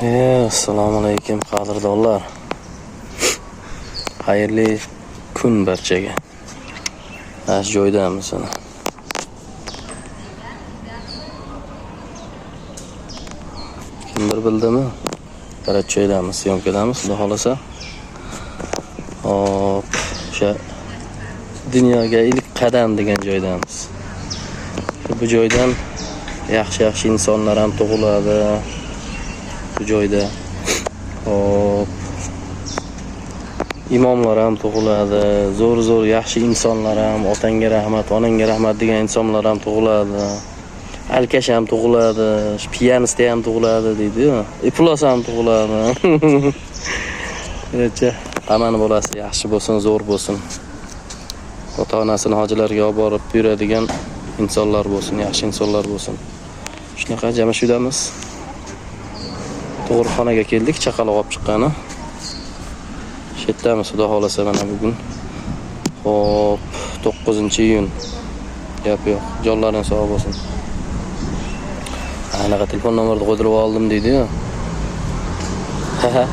Assalomu alaykum, qadrdonlar. Xayrli kun barchaga. Mana shu joydamiz ana. Kimdir bildimi? Karachoydamiz, syomkadamiz, xudo xolasa. Hop, o'sha dunyoga ilk qadam degan joydamiz. Bu joydan yaxshi-yaxshi insonlar ham tug'iladi. Bu joyda. Hop. Imomlar ham tug'iladi, zo'r-zo'r yaxshi insonlar ham, otangga rahmat, onangga rahmat degan insonlar ham tug'iladi. Alkash ham tug'iladi, piyanista ham tug'iladi deydi-yu. Iflos ham tug'iladi. Короче, hammani bolasi yaxshi bo'lsin, zo'r bo'lsin. Ota-onasini hojilarga olib borib yuradigan insonlar bo'lsin, yaxshi insonlar bo'lsin. Shunaqa jama shudamiz. Tug'ruqxonaga keldik, chaqaloq olib chiqqani. Shu yerdamiz, xudo xolasa, mana bugun. Xo'p, 9-iyun. Gap yo'q. Jonlaring sog' bo'lsin. Anaqa telefon nomerini qo'ydirib oldim deydi-yu. Ha.